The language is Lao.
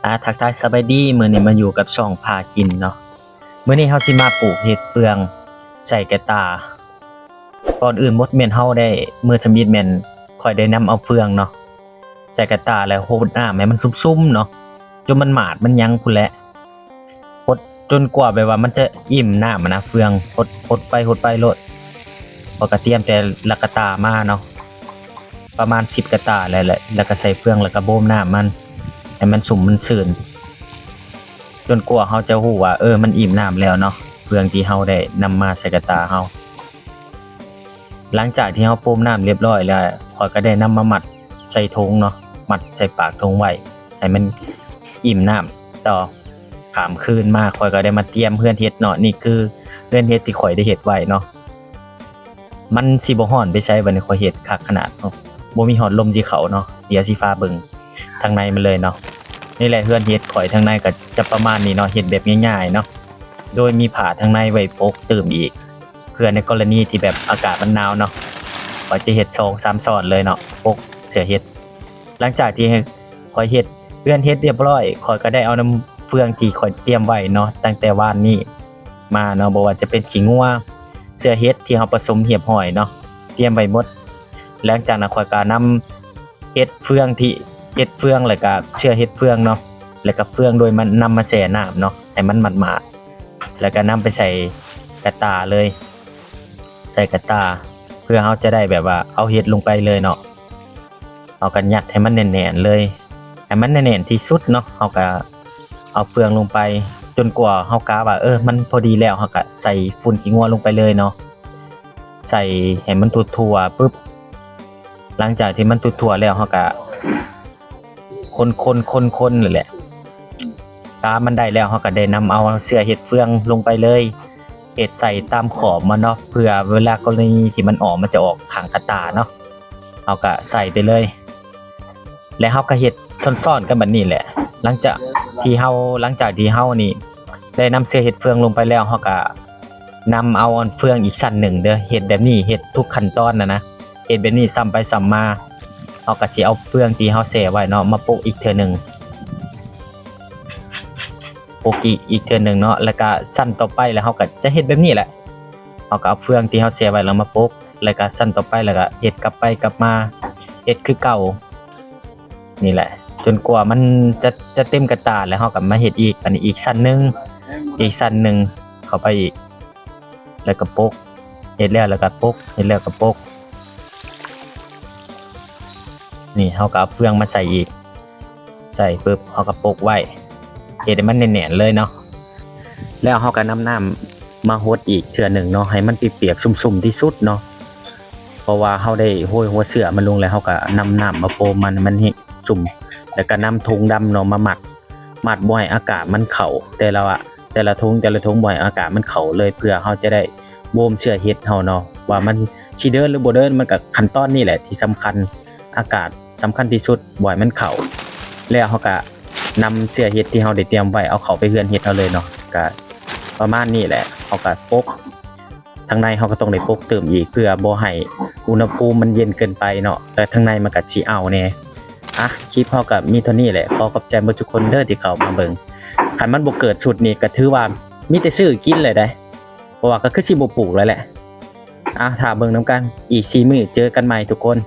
ອາ ທັກທາຍສະບາຍດີ ມື້ນີ້ມາຢູ່ກັບຊ່ອງພາກິນເນາະ. ມື້ນີ້ເຮົາຊິມາປູກເຫັດເຟືອງໃສ່ກະຕ່າ. ກ່ອນອື່ນໝົດແມ່ນເຮົາໄດ້ ມື້ທຳອິດແມ່ນຂ້ອຍໄດ້ນຳເອົາເຟືອງເນາະ ໃສ່ກະຕ່າ ແລ້ວຫົດນ້ຳໃຫ້ມັນຊຸ່ມໆເນາະ ຈົນມັນໝາດມັນຫຍັງພຸ້ນແຫຼະ. ຫົດຈົນກວ່າແບບວ່າມັນຈະອີ່ມນ້ຳຫັ້ນນະ ເຟືອງ ຫົດ ຫົດໄປຫົດໄປໂລດ. ຂ້ອຍກະຕຽມແຕ່ລະກະຕ່າມາເນາະ ປະມານສິບກະຕ່າແຫຼະ ແລ້ວກະໃສ່ເຟືອງ ແລ້ວກະໂບມນ້ຳມັນໃຫ້ມັນຊຸ່ມມັນຊື່ນ ຈົນກວ່າເຮົາຈະຮູ້ວ່າ ເອີ ມັນອີ່ມນ້ຳແລ້ວເນາະ ເຟືອງທີ່ເຮົາໄດ້ນຳມາໃສ່ກະຕ່າເຮົາ. ຫຼັງຈາກທີ່ເຮົາໂບມນ້ຳລຽບຮ້ອຍແລ້ວ ຂ້ອຍກະໄດ້ນຳມາມັດໃສ່ຖົງເນາະ ມັດໃສ່ປາກຖົງໄວ້ໃຫ້ມັນອີ່ມນ້ຳຕໍ່. ຂ້າມຄືນມາ ຂ້ອຍກະໄດ້ມາຕຽມເຮືອນເຫັດເນາະ. ນີ້ຄືເຮືອນເຫັດທີ່ຂ້ອຍໄດ້ເຮັດໄວ້ເນາະ. ມັນຊິບໍ່ຮ້ອນໄປໃສ ບາດນີ້ຂ້ອຍເຮັດຄັກຂະໜາດເນາະ ບໍ່ມີຮອດລົມຊິເຂົ້າເນາະ. ດຽວຊິພາເບິ່ງທາງໃນມັນເລີຍເນາະ. ນີ້ແຫຼະເຮືອນເຫັດຂ້ອຍ ທາງໃນກະຈະປະມານນີ້ເນາະ ເຮັດແບບງ່າຍໆເນາະ ໂດຍມີຜ້າທາງໃນໄວ້ປົກຕື່ມອີກ ເພື່ອໃນກໍລະນີທີ່ແບບອາກາດມັນໜາວເນາະ ຂ້ອຍຈະເຮັດສອງສາມຊ້ອນເລີຍເນາະ ປົກເສື້ອເຫັດ. ຫຼັງຈາກທີ່ຂ້ອຍເຮັດເຮືອນເຫັດລຽບຮ້ອຍ ຂ້ອຍກະໄດ້ເອົານ້ຳເຟືອງທີ່ຂ້ອຍຕຽມໄວ້ເນາະ ຕັ້ງແຕ່ວານນີ້ມາເນາະ ບໍ່ວ່າຈະເປັນຂີ້ງົວ ເສື້ອເຫັດທີ່ເຮົາປະສົມຮຽບຮ້ອຍເນາະ ຕຽມໄວ້ໝົດ. ຫຼັງຈາກນັ້ນຂ້ອຍກະນຳເຫັດເຟືອງທີ່ ເຫັດເຟືອງ ແລ້ວກະເຊື້ອເຫັດເຟືອງເນາະ ແລ້ວກະເຟືອງໂດຍມັນນຳມາແຊ່ນ້ຳເນາະ ໃຫ້ມັນໝາດໆ ແລ້ວກະນຳໄປໃສ່ກະຕ່າເລີຍ ໃສ່ກະຕ່າ ເພື່ອເຮົາຈະໄດ້ແບບວ່າເອົາເຫັດລົງໄປເລີຍເນາະ. ເຮົາກະຍັດໃຫ້ມັນແໜ້ນໆເລີຍ ໃຫ້ມັນແໜ້ນໆທີ່ສຸດເນາະ. ເຮົາກະເອົາເຟືອງລົງໄປຈົນກວ່າເຮົາກະວ່າ ເອີ ມັນພໍດີແລ້ວ ເຮົາກະໃສ່ຝຸ່ນຂີ້ງົວລົງໄປເລີຍເນາະ ໃສ່ໃຫ້ມັນທົ່ວໆປຶບ. ຫຼັງຈາກທີ່ມັນທົ່ວໆແລ້ວ ເຮົາກະຄົນໆໆນັ້ນແຫຼະ. ກະມັນໄດ້ແລ້ວ ເຮົາກະໄດ້ນຳເອົາເຊື້ອເຫັດເຟືອງລົງໄປເລີຍ ເຮັດໃສ່ຕາມຂອບມັນເນາະ ເພື່ອເວລາກໍລະນີທີ່ມັນອອກ ມັນຈະອອກຂ້າງກະຕ່າເນາະ ເຮົາກະໃສ່ໄປເລີຍ ແລະເຮົາກະເຮັດຊ້ອນໆກັນແບບນີ້ແຫຼະ. ຫຼັງຈາກທີ່ເຮົາ ຫຼັງຈາກທີ່ເຮົານີ້ໄດ້ນຳເຊື້ອເຫັດເຟືອງລົງໄປແລ້ວ ເຮົາກະນຳເອົາອັນເຟືອງອີກຊັ້ນໜຶ່ງເດີ ເຮັດແບບນີ້ ເຮັດທຸກຂັ້ນຕອນນະນະ ເຮັດແບບນີ້ຊ້ຳໄປຊ້ຳມາ. ເຮົາກະຊິເອົາເຟືອງທີ່ເຮົາແຊ່ໄວ້ເນາະ ມາປົກອີກເທື່ອໜຶ່ງ ປົກອີກ ອີກເທື່ອໜຶ່ງເນາະ ແລ້ວກະຊັ້ນຕໍ່ໄປ ແລ້ວເຮົາກະຈະເຮັດແບບນີ້ແຫຼະ. ເຮົາກະເອົາເຟືອງທີ່ເຮົາແຊ່ໄວ້ແລ້ວມາປົກ ແລ້ວກະຊັ້ນຕໍ່ໄປ ແລ້ວກະເຮັດກັບໄປກັບມາ ເຮັດຄືເກົ່ານີ້ແຫຼະ ຈົນກວ່າມັນຈະ ຈະເຕັມກະຕ່າ ແລ້ວເຮົາກະມາເຮັດອີກ ອັນນີ້ອີກຊັ້ນໜຶ່ງ ອີກຊັ້ນໜຶ່ງເຂົ້າໄປອີກ ແລ້ວກະປົກ ເຮັດແລ້ວ ແລ້ວກະປົກ ເຮັດແລ້ວກະປົກ. ນີ້ເຮົາກະເອົາເຟືອງມາໃສ່ອີກ ໃສ່ປຶບ ເຮົາກະປົກໄວ້ ເຮັດໃຫ້ມັນແໜ້ນໆເລີຍເນາະ. ແລ້ວເຮົາກະນຳນ້ຳມາຫົດອີກເທື່ອໜຶ່ງເນາະ ໃຫ້ມັນປຽກໆຊຸ່ມໆທີ່ສຸດເນາະ ເພາະວ່າເຮົາໄດ້ໂຮຍຫົວເຊື້ອມັນລົງ ແລ້ວເຮົາກະນຳນ້ຳມາໂປມມັນໃຫ້ມັນຊຸ່ມ ແລ້ວກະນຳຖົງດຳເນາະມາມັດ ມັດບໍ່ໃຫ້ອາກາດມັນເຂົ້າ ແຕ່ລະ ແຕ່ລະຖົງ ແຕ່ລະຖົງ ບໍ່ໃຫ້ອາກາດມັນເຂົ້າເລີຍ ເພື່ອເຮົາຈະໄດ້ໂບມເຊື້ອເຫັດເຮົາເນາະ ວ່າມັນຊິເດີນຫຼືບໍ່ເດີນ. ມັນກະຂັ້ນຕອນນີ້ແຫຼະທີ່ສຳຄັນ ອາກາດສຳຄັນທີ່ສຸດ ບໍ່ໃຫ້ມັນເຂົ້າ. ແລ້ວເຮົາກະນຳເຊື້ອເຫັດທີ່ເຮົາໄດ້ຕຽມໄວ້ ເອົາເຂົ້າໄປເຮືອນເຫັດເຮົາເລີຍເນາະ. ກະປະມານນີ້ແຫຼະ ເຮົາກະປົກ ທາງໃນເຮົາກະຕ້ອງໄດ້ປົກຕື່ມອີກ ເພື່ອບໍ່ໃຫ້ອຸນຫະພູມມັນເຢັນເກີນໄປເນາະ ແລ້ວທາງໃນມັນກະຊິເອົາແດ່. ອະ ຄລິບເຮົາກະມີເທົ່ານີ້ແຫຼະ ຂໍຂອບໃຈໝົດທຸກຄົນເດີທີ່ເຂົ້າມາເບິ່ງ. ຄັນມັນບໍ່ເກີດຊຸດນີ້ກະຖືວ່າມີແຕ່ຊື້ກິນເລີຍເດ້ ເພາະວ່າກະຄືຊິບໍ່ປູກແລ້ວແຫຼະ. ອະ ຖ້າເບິ່ງນຳກັນ ອີກສີ່ມື້ເຈີກັນໃໝ່ທຸກຄົນ.